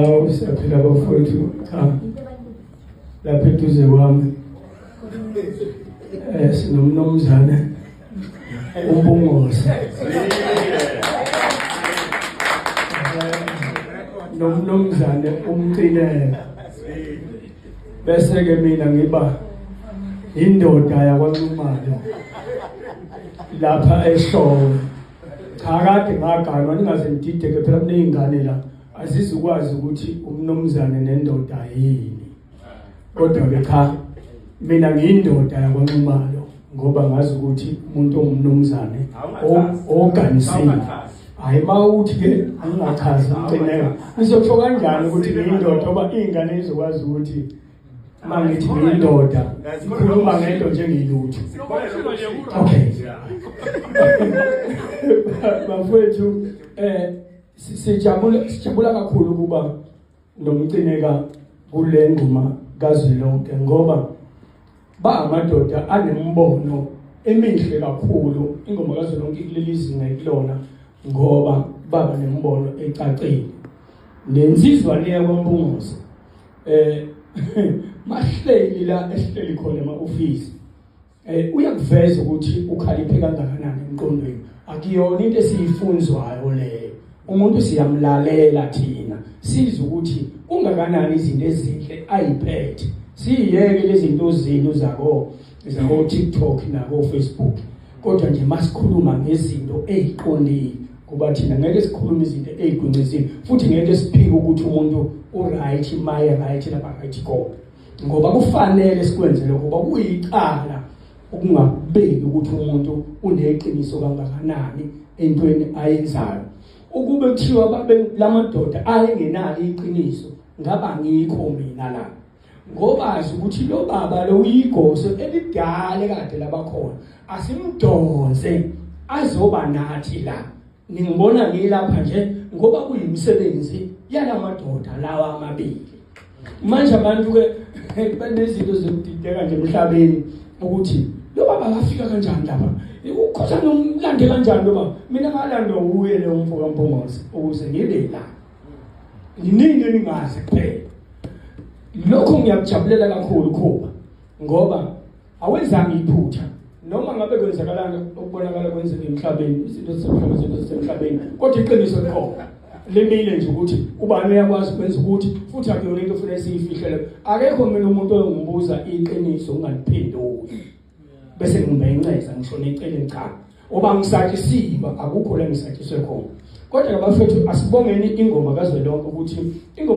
Hawu, siyaphila bafowethu. Cha, lapha eduze kwami sinomnumzane uMbungose nomnumzane uMcineka, bese ke mina ngiba indoda yakwaNxumalo lapha eShowe. Cha, kade ngaganwa, ningaze nidideke phela, kuney'ngane la azizukwazi ukuthi umnumzane nendoda yini. Kodwa-ke cha, mina ngiyindoda yakwaNxumalo ngoba ngazi ukuthi umuntu ongumnumzane oganisiwe. Hayi, ma uthi-ke angingachazi umcineka, ngizosho kanjani ukuthi ngiyindoda ngoba iy'ngane izokwazi ukuthi uma ngithi ngiyindoda ikhuluma ngento njengilutho. Okay bafowethu, sijabula kakhulu ukuba nomcineka kule ngoma kazwelonke ngoba ba amadoda anembono emihle kakhulu. Ingoma kazwelonke kuleli zinga ekulona ngoba baba nembono ecacile. Nensizwa leya kwaMpungose mahleli la esihleli khona ema-ofisi, uyakuveza ukuthi ukhaliphe kangakanani emqondweni. Akuyona into esiyifunzwayo leyo, umuntu siyamlalela thina sizwe ukuthi ungakanani izinto ezinhle ayiphethe, siyiyeke lezi zinto zenu zako TikTok nako Facebook. Kodwa nje masikhuluma ngezinto eziqondile, kuba thina ngeke sikhulume izinto ezigwincizile, futhi ngeke siphike ukuthi umuntu u-right maye right lapha right khona, ngoba kufanele sikwenze lokho, ngoba kuyicala ukungabeki ukuthi umuntu uneqiniso kangakanani entweni ayenzayo. Ukube kuthiwa babe lamadoda ayengenalo iqiniso, ngaba ngikho mina la, ngoba azi ukuthi lo baba lo uyigoso elidala kade labakhona, asimdonse azoba nathi la. Ningibona ngilapha nje ngoba kuyimisebenzi yalamadoda lawa amabili. Manje abantu ke banezinto zokudideka nje emhlabeni ukuthi lo baba akafika kanjani lapha, ukhotha nomlande kanjani lo baba. Mina ngalandwa uye lo mfo kaMpungose ukuze ngibe la. Nginingi eningazi kuphela. Lokho ngiyakujabulela kakhulu Khuba, ngoba awenzanga iphutha noma ngabe kwenzakalani okubonakala kwenzeka emhlabeni, izinto zisemhlabeni, izinto zisemhlabeni, kodwa iqiniso likhona limile nje ukuthi ubani uyakwazi ukwenza ukuthi, futhi akuyona into ofanele siyifihlele. Akekho mina umuntu oyongibuza iqiniso ungaliphenduli bese ngimbenceza ngisho neceleni. Cha, oba ngisatshisiwe, akukho la ngisatshiswe khona. Kodwa bafethu, asibongeni ingoma kazwelonke ukuthi ingoma